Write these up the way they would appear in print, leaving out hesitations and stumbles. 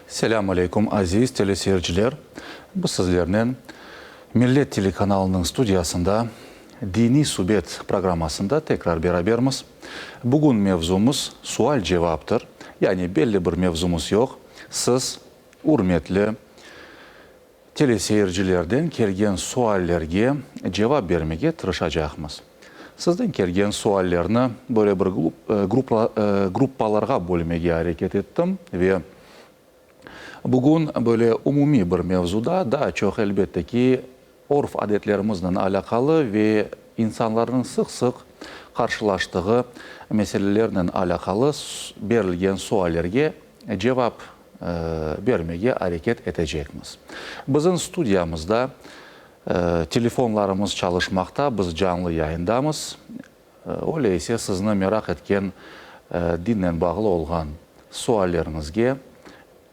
Selâm aleyküm, aziz teleseyirciler! Biz sizlernen Millet telekanalınıñ studiyasında Diniy subet programmasında tekrar berabermiz. Bugün mevzumız sual-cevaptır, yani belli bir mevzumız yoq. Siz, ürmetli Teleseyircilerden kelgen suallerge cevap bermege tırışacaqmız. Sizden kelgen suallerni böyle bir gruppalarğa bölmege areket ettim ve bugün böyle umumiy bir mevzuda, daa çoq, elbette ki, örf-adetlerimiznen alâqalı ve insanlarnıñ sıq-sıq qarşılaştığı meselelernen alâqalı berilgen suallerge cevap bermege areket etecekmiz. Bizim studiyamızda telefonlarımız çalışmaqta, biz canlı yayındamız. Öyle ise sizni meraq etken dinnen bağlı olğan sualleriñizge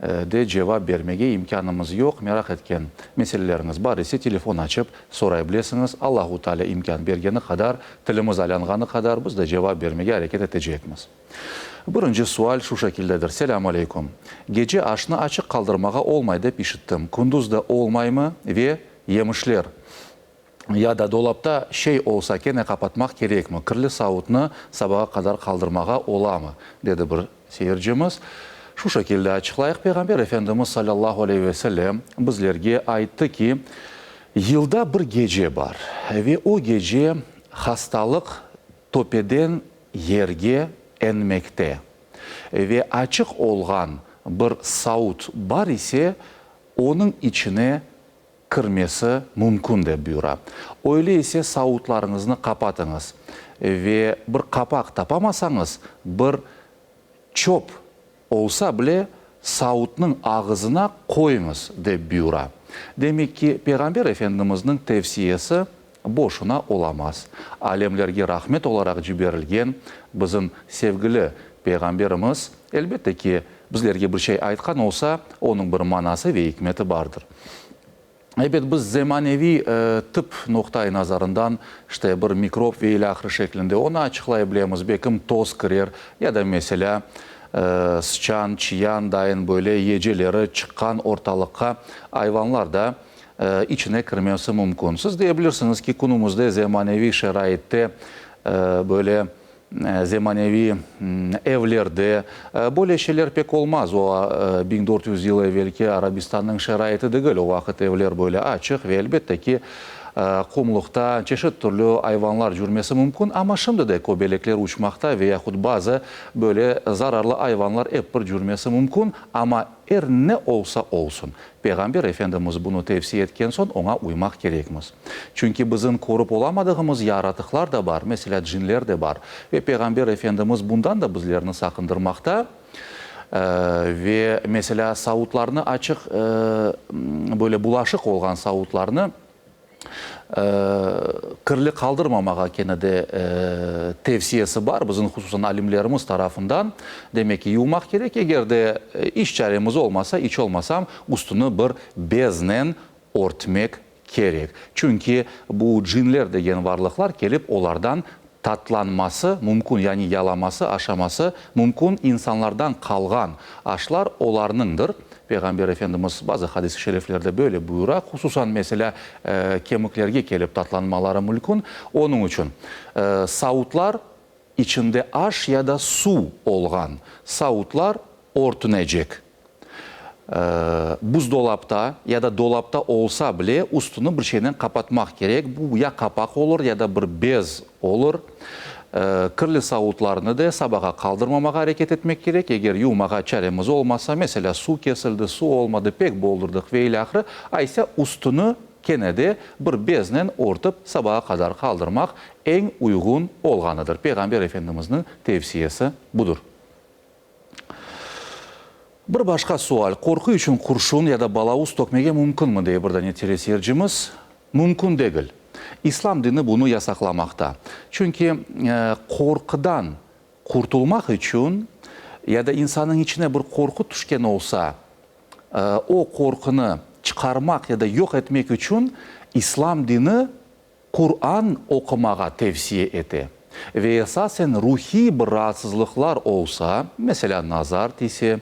de cevap bermege imkânımız yoq. Meraq etken meseleleriñiz bar ise telefon açıp soray bilesiñiz. Allahu Teala imkân bergeni qadar, tilimiz aylanğanı qadar biz de cevap bermege areket etecekmiz. Birinci sual şu şekildedir, Selâm aleyküm. Gece aşnı açıq qaldırmağa olmay dep işittim. Kündüz de olmaymı ve yemişler ya da dolapta şey olsa kene qapatmaq kerekmi? Kirli savutnı sabağa qadar qaldırmağa olamı? dedi bir seyircimiz. Şu şekilde açıqlayıq, Peyğamber Efendimiz salâllahu aleyhi ve sellem bizlerge ayttı ki, yılda bir gece bar ve o gece hastalıq töpeden yerge enmekte ve açıq olğan bir savut bar ise, onıñ içine kirmesi mümkün, dep buyura. Öyle ise savutlarıñıznı qapatıñız ve bir qapaq tapamasañız, bir çöp olsa bile, savutnıñ ağızına qoyıñız, dep buyura. Demek ki, Peyğamber Efendimizniñ tevsiyesi boşuna olamaz. Alemlerge rahmet olaraq ciberilgen bizim sevgili Peyğamberimiz, elbette ki, bizlerge bir şey aytqan olsa, onıñ bir manası ve ikmeti bardır. Ebet, biz zemaneviy tıp noqta-i nazarından, işte, bir mikrop ve ilâhre şeklinde onı açıqlay bilemiz, bekim toz kirer ya da, meselâ, sıçan, çıyan dayın böyle yeceleri çıqqan ortalıqqa ayvanlar da içine kirmesi mümkün. Siz deye bilirsiñiz ki, künümizde zemaneviy şaraitte böyle zemaneviy evlerde böyle şeyler pek olmaz. O, 1400 yıl evelki Arabistannıñ şaraiti degil, o vaqıt evler böyle açıq ve, elbette ki, qumluqta çeşit türlü ayvanlar cürmesi mümkün, amma şimdi de köbelekler uçmaqta ve yahut bazı böyle zararlı ayvanlar ep bir cürmesi mümkün, amma er ne olsa olsun, Peyğamber Efendimiz bunı tevsiye etken soñ, oña uymaq kerekmiz. Çünki bizim körip olamadığımız yaratıqlar da bar, meselâ, cinler de bar. Ve Peyğamber Efendimiz bundan da bizlerni saqındırmaqta. Ve, meselâ, savutlarnı açıq, böyle bulaşıq olğan savutlarnı, Kirli qaldırmamağa kene de tevsiyesi bar, bizim hususan alimlerimiz tarafından. Demek ki, yuvmaq kerek, eger de iç çaremiz olmasa, iç olmasam, üstüni bir beznen örtmek kerek. Çünki bu cinler degen varlıqlar kelip olardan tatlanması mümkün, yani yalaması, aşaması mümkün, insanlardan qalğan aşlar olarnıñdır. Peyğamber Efendimiz bazı hadis-i şeriflerde böyle buyura, hususan, meselâ, kemiklerge kelip tatlanmaları mülkün. Onıñ içün, savutlar, içinde aş ya da suv olğan savutlar örtünecek. Buzdolapta ya da dolapta olsa bile, üstüni bir şeynen qapatmaq kerek. Bu ya qapaq olur, ya da bir bez olur. Kirli savutlarnı da sabağa qaldırmamağa areket etmek kerek. Eger yuvmağa çaremiz olmasa, meselâ, suv kesildi, suv olmadı, pek boldurdıq ve ilâhre, aysa üstüni kene de bir beznen örtip sabağa qadar qaldırmaq eñ uyğun olğanıdır. Peyğamber Efendimizniñ tevsiyesi budır. Bir başqa sual, qorqu içün qurşun ya da balavuz tökmege mümkünmi, dey bir dane teleseyircimiz. Mümkün degil. İslam dini bunı yasaqlamaqta. Çünki qorqudan qurtulmaq içün ya da insannıñ içine bir qorqu tüşken olsa, o qorqunı çıqarmaq ya da yoq etmek içün İslam dini Quran oqumağa tevsiye ete ve esasen ruhiy bir raatsızlıqlar olsa, meselâ, nazar tiyse.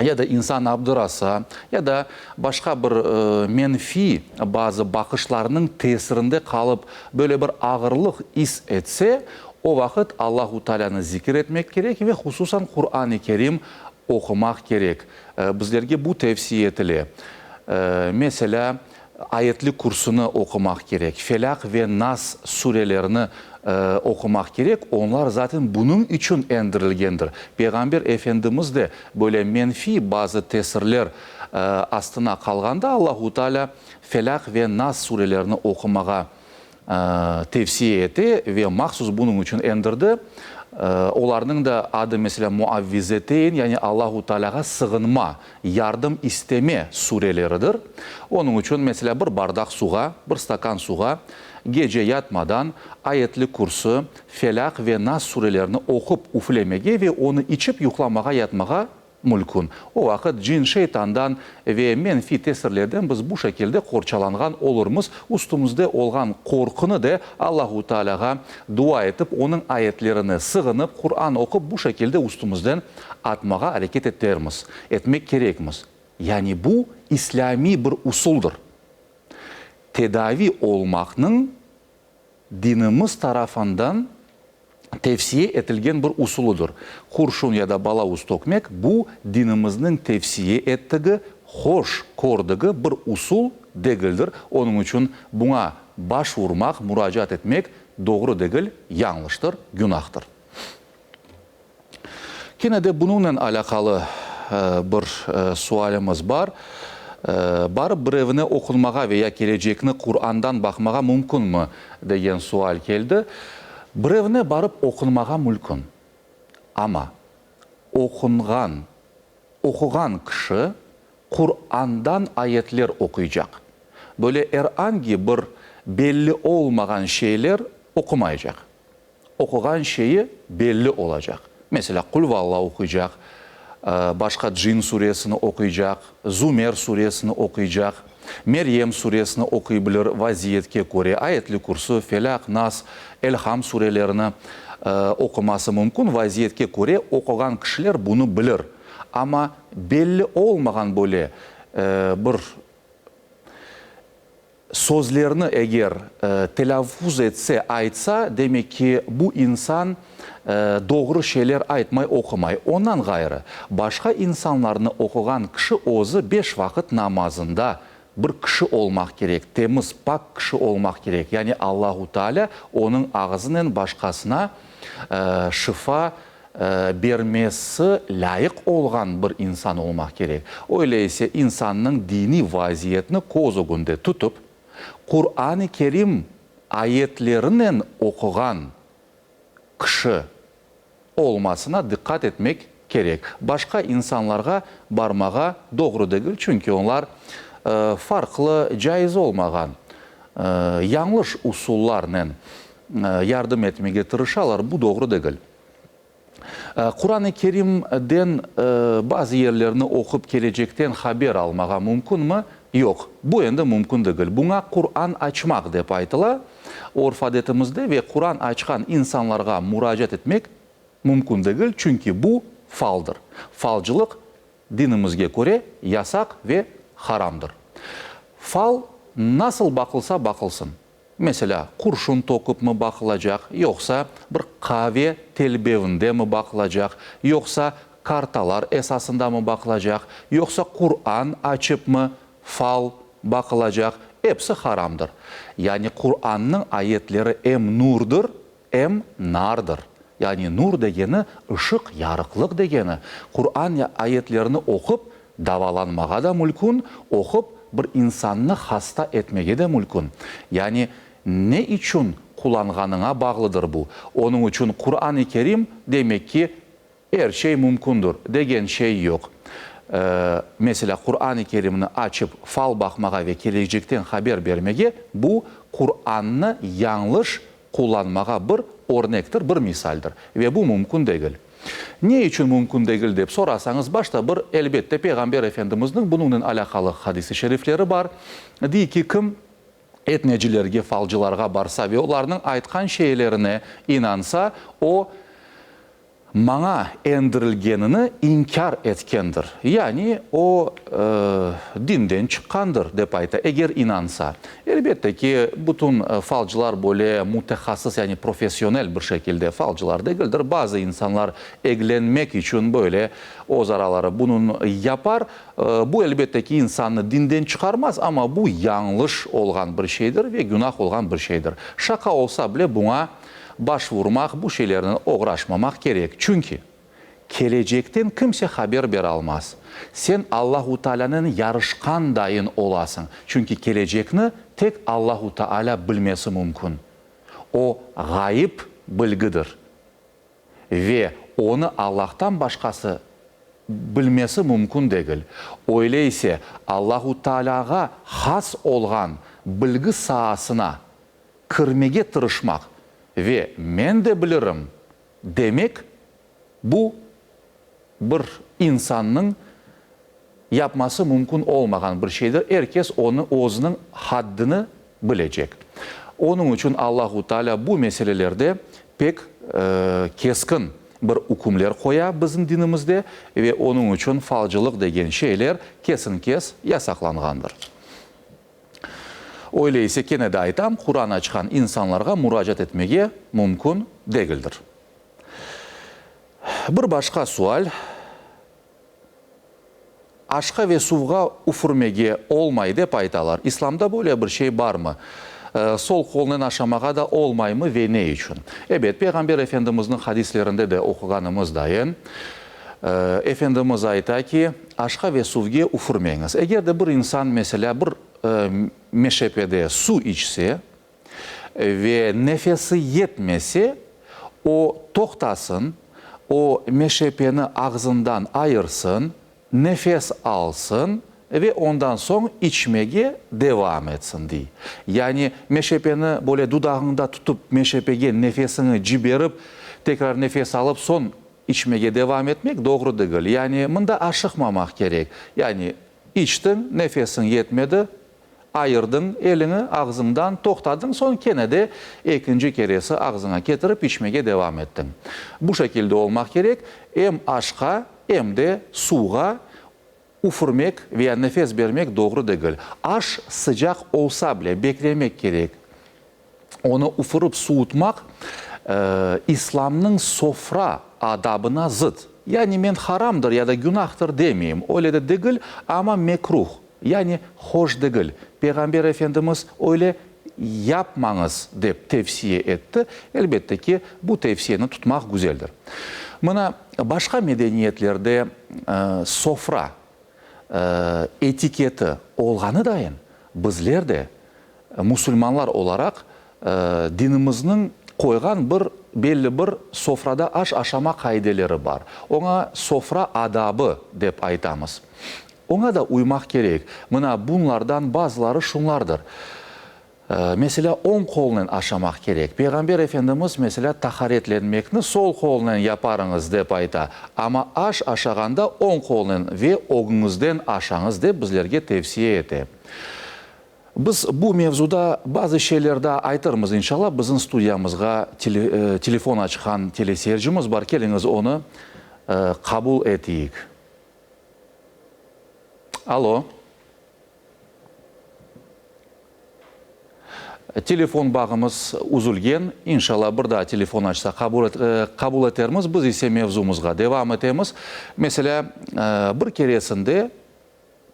Ya da insan abdırasa, ya da başqa bir menfiy bazı baqışlarnıñ tesirinde qalıp, böyle bir ağırlıq is etse, o vaqıt Allahu Taalânı zikir etmek kerek ve hususan Quran-ı Kerim oqumaq kerek. Bizlerge bu tevsiye etile. Meselâ, Ayetli Kürsüni oqumaq kerek, Felâq ve Nas surelerini oqumaq kerek, onlar zaten bunıñ içün endirilgendir. Peyğamber Efendimiz de böyle menfiy bazı tesirler astına qalğanda Allahu Teala Felâq ve Nas surelerini oqumağa tevsiye ete ve mahsus bunıñ içün endirdi. Olarnıñ da adı, meselâ, Muavvizeteyn, yani Allahu Tealâğa sığınma, yardım isteme sureleridir. Onıñ içün, meselâ, bir bardaq suğa, bir stakan suğa gece yatmadan Ayetli Kürsü, Felâq ve Nas surelerini oqup üflemege ve onı içip yuqlamağa yatmağa mülkün. O vaqıt cin-şeytandan ve menfiy tesirlerden biz bu şekilde qorçalanğan olurmız, üstümizde olğan qorqunı de Allahu Tealâğa dua etip, onıñ ayetlerine sığınıp, Quran oqup bu şekilde üstümizden atmağa areket etermiz, etmek kerekmiz. Yani bu islâmiy bir usuldır. Tedavi olmaqnıñ dinimiz tarafından tevsiye etilgen bir usulıdır. Qurşun ya da balavuz tökmek, bu dinimizniñ tevsiye ettigi, hoş kördigi bir usul degildir. Onıñ içün buña baş urmaq, muracaat etmek doğru degil, yañlıştır, günahtır. Kene de bunıñnen alâqalı bir sualimiz bar. Barıp birevine oqunmağa ve ya kelecekni Qurandan baqmağa mümkünmi, degen sual keldi. Birevine barıp oqunmağa mülkün. Amma oqunğan, oquğan kişi Qurandan ayetler oquycaq. Böyle er angi bir belli olmağan şeyler oqumaycaq. Oquğan şeyi belli olacaq. Meselâ, Qul valla oquycaq, başqa Cin suresini oquycaq, Zümer suresini oquycaq, Meryem suresini oquy bilir, vaziyetke köre Ayetli Kürsü, Felâq, Nas, Elham surelerini oquması mümkün, vaziyetke köre oquğan kişiler bunı bilir. Amma belli olmağan böyle bir Sözlerni eger telâffuz etse, aytsa, demek ki, bu insan doğru şeyler aytmay, oqumay. Ondan ğayrı, başqa insanlarnı oquğan kişi özü beş vaqıt namazında bir kişi olmaq kerek, temiz, pak kişi olmaq kerek. Yani Allahu Teala onıñ ağzınen başqasına şifa bermesi lâyıq olğan bir insan olmaq kerek. Öyle ise insannıñ diniy vaziyetini köz ögünde tutıp, Quran-ı Kerim ayetlerinen oquğan kişi olmasına diqqat etmek kerek. Başqa insanlarğa barmağa doğru degil, çünki onlar farqlı, caiz olmağan, yañlış usullarnen yardım etmege tırışalar, bu doğru degil. Quran-ı Kerimden bazı yerlerni oqup kelecekten haber almağa mümkünmi? Yoq, bu endi mümkün degil. Buña Quran açmaq dep aytıla örf-adetimizde ve Quran açqan insanlarğa muracaat etmek mümkün degil, çünki bu faldır. Falcılıq dinimizge köre yasaq ve haramdır. Fal nasıl baqılsa baqılsın, Meselâ, qurşun töküpmi baqılacaq, yoqsa bir qave telbevindemi baqılacaq, yoqsa kartalar esasındamı baqılacaq, yoqsa Quran açıpmı fal baqılacaq, episi haramdır. Yani Qurannıñ ayetleri em nurdır, Em nardır. Yani nur degeni, ışıq, yarıqlıq degeni. Quran ayetlerini oqup, davalanmağa da mülkün, oqup, bir insannı hasta etmege de mülkün. Yani ne içün qullanğanıña bağlıdır bu. Onıñ içün Quran-ı Kerim, demek ki, Er şey mümkündir, degen şey yoq. Meselâ, Quran-ı Kerimni açıp fal baqmağa ve kelecekten haber bermege, bu, Qurannı yañlış qullanmağa bir örnektir, bir misaldir. Ve bu mümkün degil. Ne içün mümkün degil dep sorasañız, başta bir, elbette, Peyğamber Efendimizniñ bunıñnen alâqalı hadis-i şerifleri bar. Dey ki, kim etnecilerge, falcılarğa barsa ve olarnıñ aytqan şeylerine inansa, o, Maña endirilgenini inkâr etkendir, yani o, dinden çıqqandır, dep ayta, eger inansa. Elbette ki, bütün falcılar böyle mütehassıs, yani professionel bir şekilde falcılar degildir. Bazı insanlar eglenmek içün böyle öz araları bunıñ yapar. Bu, elbette ki, insannı dinden çıqarmaz, amma bu yañlış olğan bir şeydir ve günah olğan bir şeydir. Şaqa olsa bile, buña baş vurmaq, bu şeylernen oğraşmamaq kerek. Çünki kelecekten kimse haber beralmaz. Sen Allahu Taalânen yarışqan dayın olasıñ. Çünki kelecekni tek Allahu Taalâ bilmesi mümkün. O, ğayıp bilgidir. Ve onı Allahtan başqası bilmesi mümkün degil. Öyle ise, Allahu Taalâğa has olğan bilgi saasına kirmege tırışmaq ve men de bilirim demek, bu bir insannıñ yapması mümkün olmağan bir şeydir. Er kes onı özüniñ haddini bilecek. Onıñ içün Allahu Teala bu meselelerde pek keskin bir ükümler qoya bizim dinimizde ve onıñ içün falcılıq degen şeyler kesen-kes yasaqlanğandır. Öyle ise, kene de aytam, Quran açqan insanlarğa muracaat etmege mümkün degildir. Bir başqa sual, aşqa ve suvğa üfürmege olmay dep aytalar. İslamda böyle bir şey barmı? Sol qolnen aşamağa da olmaymı ve ne içün? Ebet, Peyğamber Efendimizniñ hadislerinde de oquğanımız dayın, Efendimiz ayta ki, aşqa ve suvge üfürmeñiz. Eger de bir insan, meselâ, bir meşepede suv içse ve nefesi yetmese, o toqtasın, o meşepeni ağzından ayırsın, nefes alsın ve ondan soñ içmege devam etsin, dey. Yani meşepeni böyle dudağıñda tutıp, meşepege nefesiñi ciberip, tekrar nefes alıp, soñ İçmege devam etmek doğru degil. Yani mında aşıqmamaq kerek. Yani içtiñ, nefesiñ yetmedi, ayırdıñ eliñi ağzıñdan, toqtadıñ, soñ kene de ekinci keresi ağzıña ketirip içmege devam ettiñ. Bu şekilde olmaq kerek, em aşqa, em de suvğa üfürmek veya nefes bermek doğru degil. Aş sıcaq olsa bile, beklemek kerek. Onı üfürip suvutmaq İslamnıñ sofra adabına zıt. Yani men haramdır ya da günahtır demeyim, öyle de degil, amma mekruh, yani hoş degil. Peyğamber Efendimiz öyle yapmañız dep tevsiye etti. Elbette ki, bu tevsiyeni tutmaq güzeldir. Mına, başqa medeniyetlerde sofra etiketi olğanı dayın, bizler de musulmanlar olaraq dinimizniñ qoyğan bir belli bir sofrada aş aşama qaideleri bar. Oña sofra adabı dep aytamız. Oña da uymaq kerek. Mına bunlardan bazıları şunlardır. Meselâ, oñ qolnen aşamaq kerek. Peyğamber Efendimiz, meselâ, taharetlenmekni sol qolnen yaparıñız, dep ayta. Amma aş aşağanda oñ qolnen ve ögüñizden aşañız, dep bizlerge tevsiye ete. Biz bu mevzuda bazı şeyler daa aytırmız, inşallah. Bizim studiyamızğa telefon açqan teleseyircimiz bar. Keliñiz, onı qabul eteyik. Alo. Telefon bağımız üzülgen. İnşallah, bir daa telefon açsa, qabul etermiz. Biz ise mevzumızğa devam etemiz. Meselâ, bir keresinde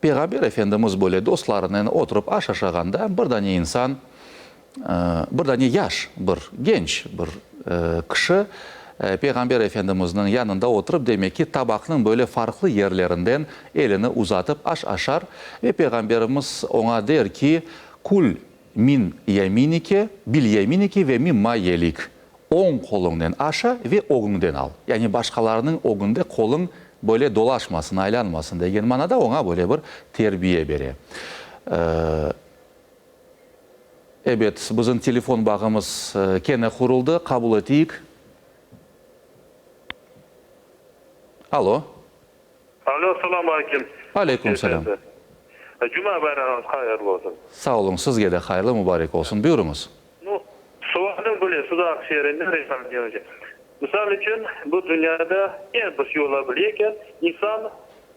Peyğamber Efendimiz böyle dostlarınen oturıp aş aşağanda bir dane insan, bir dane yaş bir genç bir kişi Peyğamber Efendimizniñ yanında oturıp, demek ki, tabaqnıñ böyle farqlı yerlerinden elini uzatıp aş aşar ve Peyğamberimiz oña der ki, Kül min yeminike, bil yeminike ve mimma yelik, oñ qoluñnen aşa ve ögüñden al, yani başqalarınıñ ögünde qoluñ böyle dolaşmasın, aylanmasın degen manada oña böyle bir terbiye bere. Ebet, bizim telefon bağımız kene quruldı, qabul eteyik. Alo. Alo, salam aleyküm. Aleyküm selâm. Cuma bayramıñız hayırlı olsun. Sağ oluñ, sizge de hayırlı, mubarek olsun. Buyurıñız. Nu, sualim böyle, Sudaq şeerinden Refat Gemeci. Misal içün, bu dünyada er bir şey ola bile eken, insan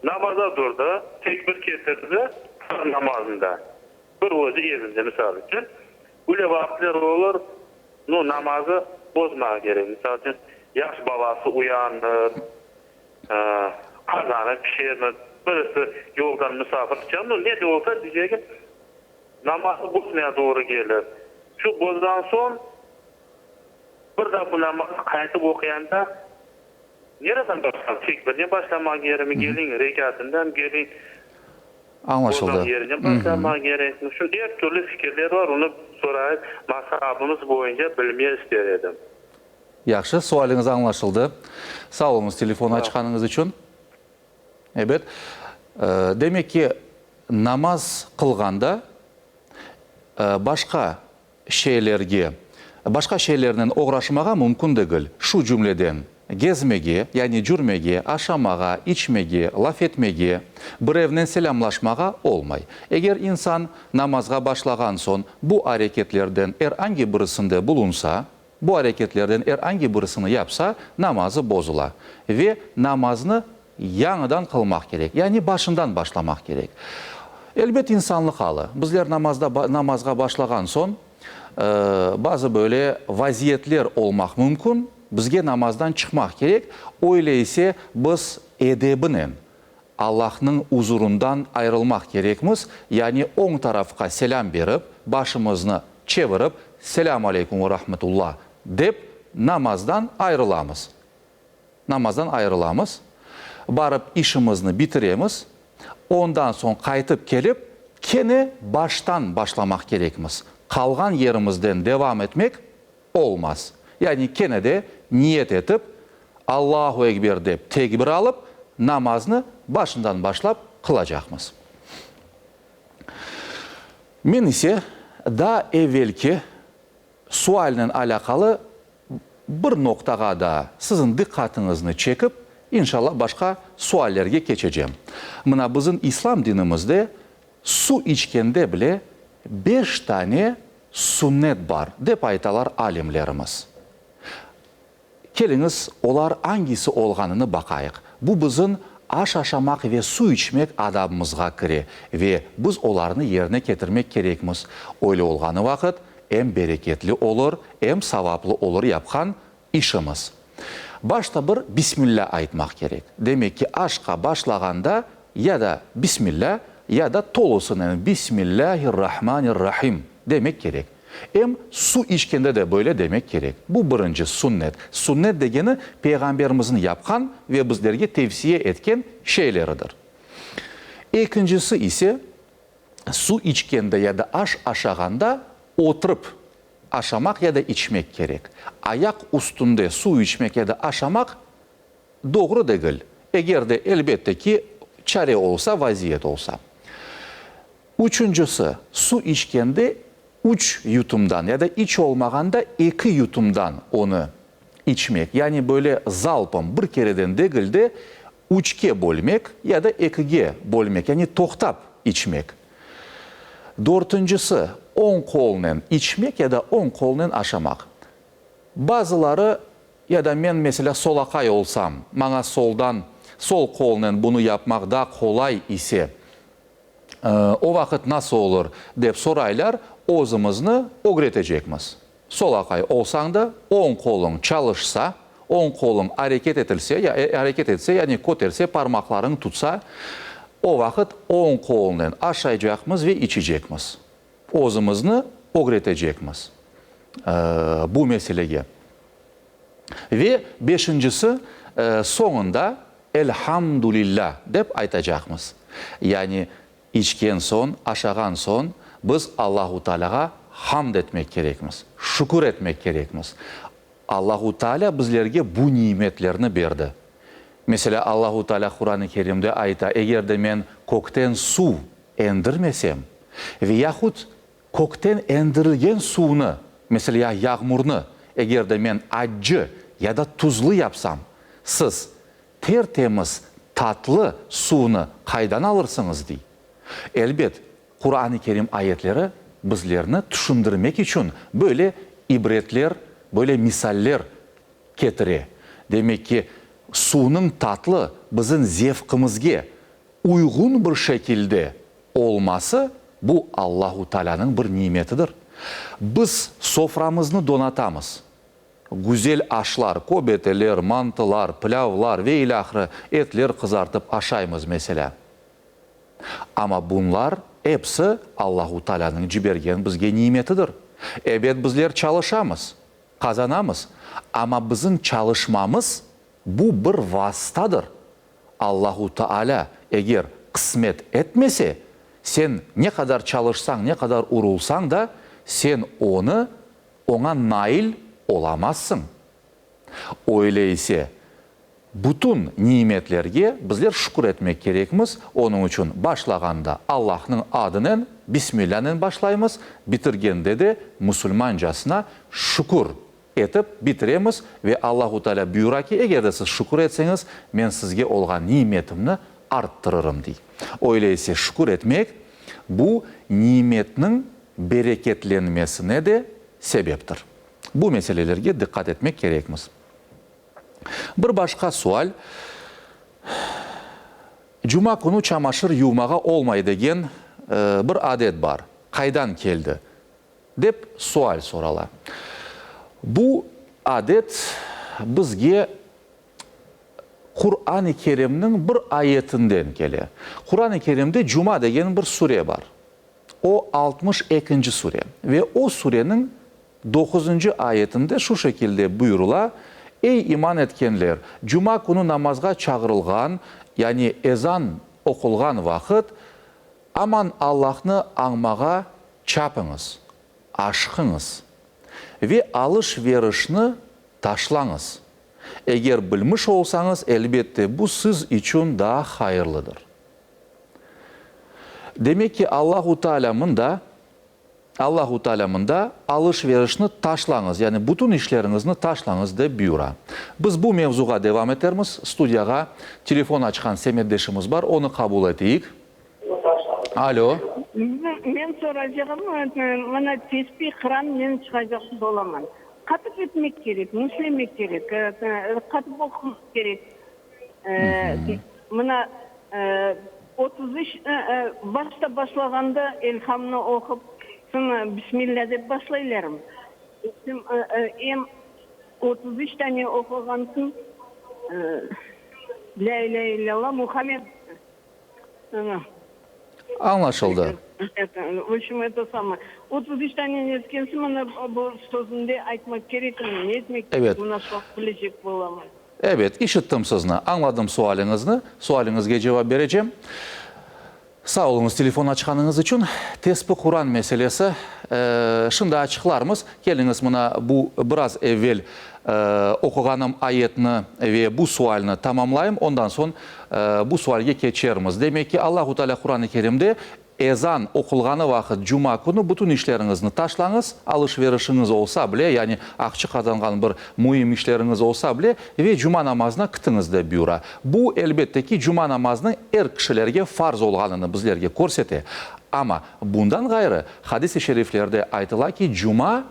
namaza turdı, tekbir ketirdi farz namazında, bir özü evinde, misal içün, öyle vaqıtlar olur, nu, namazı bozmaq kerek, misal içün, yaş balası uyanır, qazanı pişermi, birisi yoldan musafir çıqa, nu, ne de olsa, deycegim, namazı bozmaya doğru kelir. Şu bozğan soñ, Bir daa bu namazı qaytıp oquyanda nereden başlam? Tekbirden başlamaq kerekmi? Keliñ, rekâtından keliñ. Añlaşıldı. Bozğan yerinden başlamaq kerekmi? Şu er türlü fikirler bar, onı sorayıp, mazhabımız boyunca bilmeye ister edim. Yahşı, sualiñiz añlaşıldı. Sağ oluñız telefon açqanıñız içün. Ebet. Demek ki, namaz qılğanda başqa şeylerge, başqa şeylernen oğraşmağa mümkün degil, şu cümleden, gezmege, yani cürmege, aşamağa, içmege, laf etmege, birevnen selâmlaşmağa olmay. Eger insan namazğa başlağan soñ bu areketlerden er angi birisinde bulunsa, bu areketlerden er angi birisini yapsa, namazı bozula ve namaznı Yañıdan qılmaq kerek, yani başından başlamaq kerek. Elbet, insanlıq alı. Bizler namazda, namazğa başlağan soñ, bazı böyle vaziyetler olmaq mümkün, bizge namazdan çıqmaq kerek, öyle ise biz edebinen Allahnıñ uzurından ayırılmaq kerekmiz, yani oñ tarafqa selâm berip, başımıznı çevirip, Selâm aleykum ve rahmetullah, dep, namazdan ayırılamız. Namazdan ayırılamız, barıp işimizni bitiremiz, ondan soñ qaytıp kelip, kene baştan başlamaq kerekmiz. Qalğan yerimizden devam etmek olmaz. Yani kene de niyet etip, Allahu Ekber dep tekbir alıp, namaznı başından başlap qılacaqmız. Men ise daa evelki Sualnen alâqalı bir noqtağa daa siziñ diqqatıñıznı çekip, inşallah başqa suallerge keçecem. Mına bizim İslam dinimizde su içkende bile beş tane sünnet bar, dep aytalar alimlerimiz. Keliñiz, olar angisi olğanını baqayıq. Bu bizim aş aşamaq ve su içmek adabımızğa kire ve biz olarnı yerine ketirmek kerekmiz. Öyle olğanı vaqıt em bereketli olur, em savaplı olur yapqan işimiz. Başta bir Bismillâ aytmaq kerek. Demek ki, aşqa başlağanda ya da Bismillâ, ya da tolusınen Bismillâhir-Rahmanir-Rahim demek kerek. Em su içkende de böyle demek kerek. Bu birinci sünnet. Sünnet degeni, Peyğamberimizniñ yapqan ve bizlerge tevsiye etken şeyleridir. Ekincisi ise, su içkende ya da aş aşağanda oturıp aşamaq ya da içmek kerek. Ayaq üstünde su içmek ya da aşamaq doğru degil, eger de, elbette ki, çare olsa, vaziyet olsa. Üçüncisi, su içkende üç yutumdan ya da iç olmağanda eki yutumdan onı içmek, yani böyle zalpom, bir kereden degil de, üçke bölmek ya da ekige bölmek, yani toqtap içmek. Dörtüncisi, oñ qolnen içmek ya da oñ qolnen aşamaq. Bazıları, ya da men, meselâ, solaqay olsam, maña soldan, sol qolnen bunı yapmaq daa qolay ise, O vaqıt nasıl olur, dep soraylar, özümizni ögretecekmiz. Solaqay olsañ da, oñ qoluñ çalışsa, oñ qoluñ areket etilse, areket etse, yani köterse, parmaqlarıñ tutsa, o vaqıt oñ qolnen aşaycaqmız ve içecekmiz. Özümizni ögretecekmiz bu meselege. Ve beşincisi, soñunda Elhamdülillâ dep aytacaqmız. Yani içken soñ, aşağan soñ biz Allahu Taalâğa hamd etmek kerekmiz, şükür etmek kerekmiz. Allahu Taalâ bizlerge bu nimetlerni berdi. Meselâ, Allahu Taalâ Quran-ı Kerimde ayta, Eger de men kökten suv endirmesem ve yahut Kökten endirilgen suvnı, meselâ yağmurnı, eger de men accı ya da tuzlu yapsam, siz ter-temiz, tatlı suvnı qaydan alırsıñız? dey. Elbet, Quran-ı Kerim ayetleri bizlerni tüşündirmek içün böyle ibretler, böyle misaller ketire. Demek ki, suvnıñ tatlı bizim zevqımızge uyğun bir şekilde olması, bu Allahu Taalânıñ bir nimetidir. Biz soframıznı donatamız. Güzel aşlar, köbeteler, mantılar, pilâvlar ve ilâhre etler qızartıp aşaymız, meselâ. Amma bunlar episi Allahu Taalânıñ cibergen bizge nimetidir. Ebet, bizler çalışamız, qazanamız, amma bizim çalışmamız, bu bir vasıtadır. Allahu Taalâ eger qısmet etmese, sen ne qadar çalışsañ, ne qadar urulsañ da, sen onı, oña nail olamazsıñ. Öyle ise, bütün nimetlerge bizler şükür etmek kerekmiz, onıñ içün başlağanda Allahnıñ adınen, Bismillânen başlaymız, bitirgende de musulmancasına şükür etip bitiremiz ve Allahu Teala buyura ki, eger de siz şükür etseñiz, men sizge olğan nimetimni arttırırım, dey. Öyle ise şükür etmek, bu nimetniñ bereketlenmesine de sebeptir. Bu meselelerge diqqat etmek kerekmiz. Bir başqa sual, Cuma künü çamaşır yuvmağa olmay degen bir adet bar, qaydan keldi? dep sual sorala. Bu adet bizge Quran-ı Kerimniñ bir ayetinden kele. Quran-ı Kerimde Cuma degen bir sure bar. O, altmış ekinci sure ve o sureniñ doquzıncı ayetinde şu şekilde buyurıla, Ey iman etkenler, cuma künü namazğa çağırılğan, yani ezan oqulğan vaqıt, aman Allahnı añmağa çapıñız, aşqıñız ve alış-verişni taşlañız. Eger bilmiş olsañız, elbette, bu siz içün daa hayırlıdır. Demek ki, Allahu Teala mında, Allahu Teala mında alış-verişni taşlañız, yani bütün işleriñizni taşlañız, dep buyura. Biz bu mevzuğa devam etermiz. Studiyağa telefon açqan semetdeşimiz bar, onı qabul eteyik. Alo. Men soracağım, mına tesbih qıram, men çıqacaq bolaman. Qatıp etmek kerek, nişlemek kerek, qatıp oqumaq kerek. Mına 33 başta başlağanda Elhamnı oqup, soñ Bismillâ dep başlaylarım. Em 33 tane oquğan soñ Lâ ilâhe illâllah Muhammed. Añlaşıldı. V obşem, eto samoye. 33 tane netken soñ mına bu sözünde aytmaq kerekmi, ne etmek kerek, mına şunı bilecek bolaman. Ebet, işittim sizni, añladım sualiñizni, sualiñizge cevap berecem. Sağ oluñız telefon açqanıñız içün. Tespi Quran meselesi, şimdi açıqlarmız. Keliñiz mına bu biraz evel oquğanım ayetni ve bu sualni tamamlayım, ondan soñ bu sualge keçermiz. Demek ki, Allahu Teala Quran-ı Kerimde Ezan oqulğanı vaqıt, cuma künü bütün işleriñizni taşlañız, alış-verişiñiz olsa bile, yani aqçı qazanğan bir müim işleriñiz olsa bile, ve cuma namazına kitiñiz, dep buyura. Bu, elbette ki, cuma namazınıñ er kişilerge farz olğanını bizlerge körsete. Amma, bundan ğayrı, hadis-i şeriflerde aytıla ki, cuma,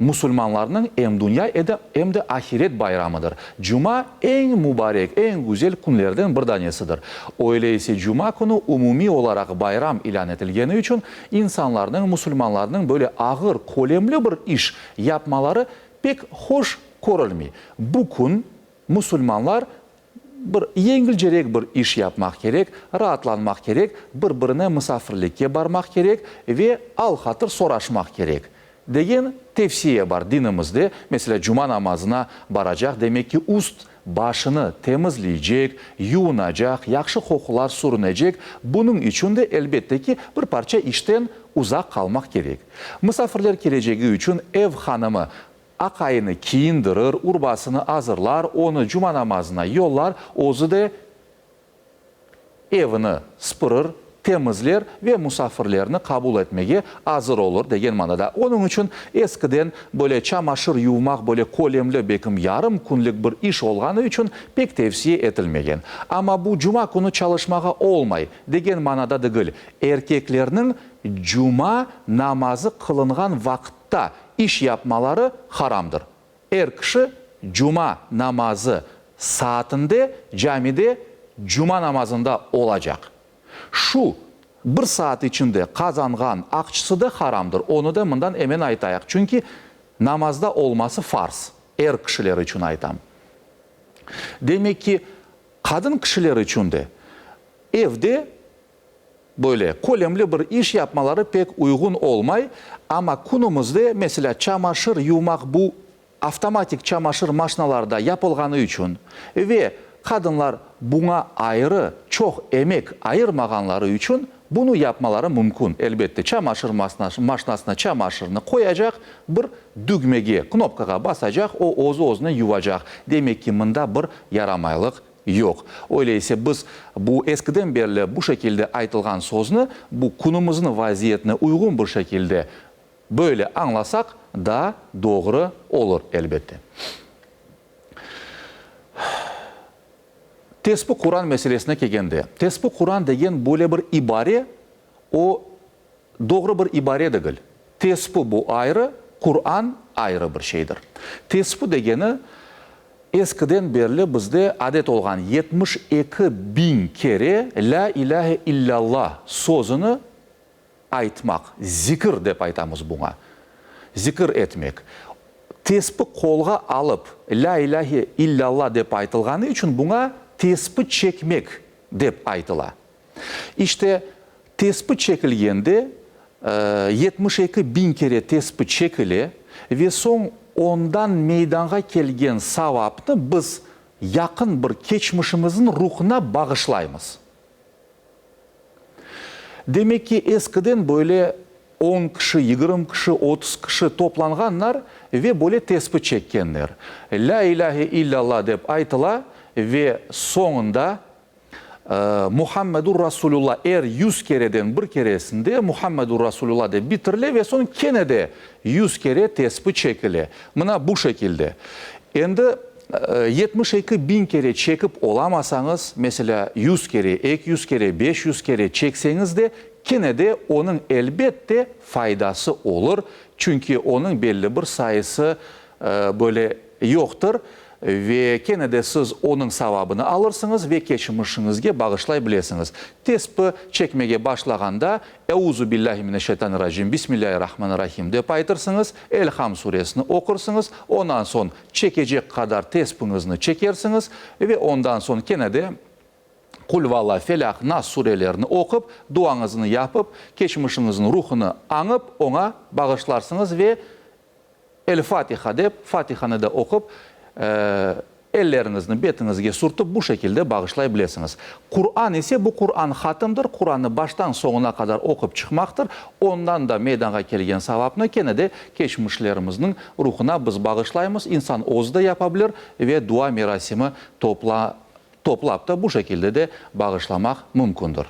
Musulmanlarnıñ em dünya, em de ahiret bayramıdır. Cuma, eñ mubarek, eñ güzel künlerden bir danesidir. Öyle ise cuma künü umumiy olaraq bayram ilân etilgeni içün insanlarnıñ, musulmanlarnıñ böyle ağır, kölemli bir iş yapmaları pek hoş körülmey. Bu kün musulmanlar Bir yengilcerek bir iş yapmaq kerek, raatlanmaq kerek, bir-birine musafirlikke barmaq kerek ve al-hatır soraşmaq kerek, degen tevsiye bar dinimizde. Meselâ, cuma namazına baracaq, demek ki, üst başını temizleycek, yuvunacaq, yahşı qoqular sürünecek. Bunıñ içün de, elbette ki, bir parça işten uzaq qalmaq kerek. Musafirler kelecegi içün ev hanımı Aqayını kiyindirir, urbasını azırlar, onı cuma namazına yollar, özü de evini sıpırır, temizler ve musafirlerni qabul etmege azır olur degen manada. Onıñ içün eskiden böyle çamaşır yuvmaq böyle kölemli, belkim yarım künlik bir iş olğanı içün pek tevsiye etilmegen. Amma bu cuma künü çalışmağa olmay degen manada degil, erkeklerniñ cuma namazı qılınğan vaqıtta, İş yapmaları haramdır. Er kişi Cuma namazı saatinde camide cuma namazında olacaq. Şu bir saat içinde qazanğan aqçısı da haramdır, onı da mından emen aytayıq, çünki namazda olması farz, er kişiler içün aytam. Demek ki, qadın kişiler içün de evde böyle kölemli bir iş yapmaları pek uyğun olmay, amma künümizde, meselâ, çamaşır yuvmaq bu avtomatik çamaşır maşinalarda yapılğanı içün ve qadınlar buña ayrı çoq emek ayırmağanları içün bunı yapmaları mümkün. Elbette, çamaşır maşinasına çamaşırnı qoyacaq, bir dügmege, knopkağa basacaq, o özü-özüne yuvacaq. Demek ki, mında bir yaramaylıq yoq. Öyle ise biz bu eskiden berli bu şekilde aytılğan sözni bu künümizniñ vaziyetine uyğun bir şekilde Böyle añlasaq, daa doğru olur, elbette. Tespi Quran meselesine kelgende, tespi Quran degen böyle bir ibare, o, doğru bir ibare degil. Tespi bu ayrı, Quran ayrı bir şeydir. Tespi degeni, eskiden berli bizde adet olğan 72 biñ kere Lâ ilâhe illâllah sözüni aytmaq, zikir dep aytamız buña, zikir etmek, tespi qolğa alıp, Lâ ilâhe illâllah dep aytılğanı içün buña tespi çekmek dep aytıla. İşte, tespi çekilgende, 72 biñ kere tespi çekile ve soñ ondan meydanğa kelgen savapnı biz yaqın bir keçmişimizniñ ruhuna bağışlaymız. Demek ki, eskiden böyle on kişi, yigirmi kişi, 30 kişi toplanğanlar ve böyle tespi çekkenler. Lâ ilâhe illâllah dep aytıla ve soñunda Muhammedur Rasulullah er yüz kereden bir keresinde Muhammedur Rasulullah dep bitirile ve soñ kene de yüz kere tespi çekile. Mına bu şekilde. Endi 72 biñ kere çekip olamasañız, meselâ, 100 kere, 200 kere, 500 kere çekseñiz de, kene de onıñ elbette faydası olur, çünki onıñ belli bir sayısı böyle yoqtır ve kene de siz onıñ savabını alırsıñız ve keçmişiñizge bağışlay bilesiñiz. Tespi çekmege başlağanda, Euzu billahi mineşşeytanirracim, Bismillahirrahmanirrahim dep aytırsıñız, Elham suresini oqursıñız, ondan soñ çekecek qadar tespiñizni çekersiñiz ve ondan soñ kene de Qul valla, Felâq, Nas surelerini oqup, duañıznı yapıp, keçmişiñizniñ ruhunı añıp, oña bağışlarsıñız ve El-Fatiha dep, Fatihanı da oqup, elleriñizni betiñizge sürtip, bu şekilde bağışlay bilesiñiz. Quran ise, bu Quran hatımdır, Qurannı baştan soñuna qadar oqup çıqmaqtır. Ondan da meydanğa kelgen savapnı kene de keçmişlerimizniñ ruhuna biz bağışlaymız. İnsan özü de yapa bilir ve dua merasimi topla toplap da bu şekilde de bağışlamaq mümkündir.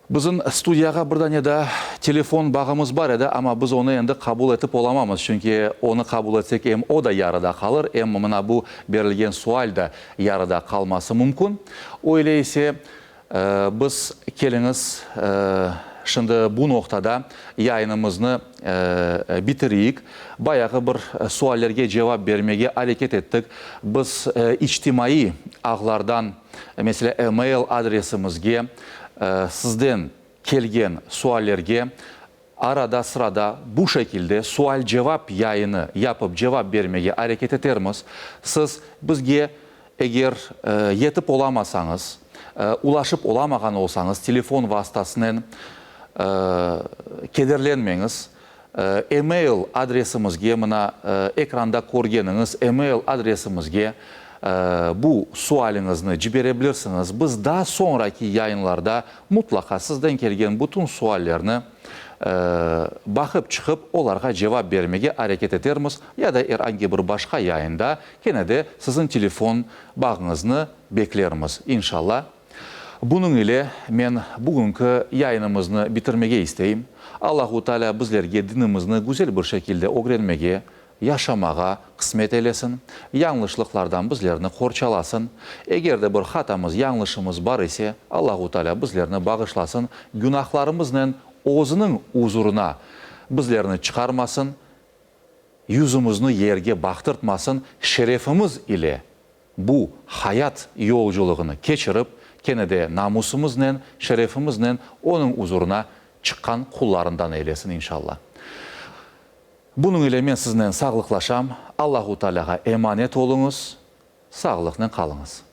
Bizim studiyağa bir dane daa telefon bağımız bar edi, amma biz onı endi qabul etip olamamız, çünki onı qabul etsek, em o da yarıda qalır, em mına bu berilgen sual da yarıda qalması mümkün. Öyle ise, biz, keliñiz, şimdi bu noqtada yayınımıznı bitireyik. Bayağı bir suallerge cevap bermege areket ettik. Biz içtimaiy ağlardan, Meselâ, e-mail adresimizge sizden kelgen suallerge arada-sırada bu şekilde sual-cevap yayını yapıp cevap bermege areket etermiz. Siz bizge eger yetip olamasañız, ulaşıp olamağan olsañız telefon vastasınen kederlenmeñiz. E-mail adresimizge, mına ekranda körgeniñiz e-mail adresimizge bu sualiñizni cibere bilirsiñiz. Biz daa soñraki yayınlarda mutlaqa sizden kelgen bütün suallerni baqıp çıqıp, olarğa cevap bermege areket etermiz ya da er angi bir başqa yayında kene de siziñ telefon bağıñıznı beklermiz, inşalla. Bunıñ ile men bugünki yayınımıznı bitirmege isteyim. Allahu Teala bizlerge dinimizni güzel bir şekilde ögrenmege, yaşamağa qısmet eylesin. Yañlışlıqlardan bizlerni qorçalasın. Eger de bir hatamız, yañlışımız bar ise, Allahu Teala bizlerni bağışlasın, günahlarımıznen Özüniñ uzurına bizlerni çıqarmasın. Yüzümizni yerge baqtırtmasın, şerefimiz ile bu hayat yolculığını keçirip, kene de namusımıznen, şerefimiznen Onıñ uzurına çıqqan qullarından eylesin, inşalla. Bunıñ ile men siznen sağlıqlaşam. Allahu Tealâğa emanet oluñız, sağlıqnen qalıñız.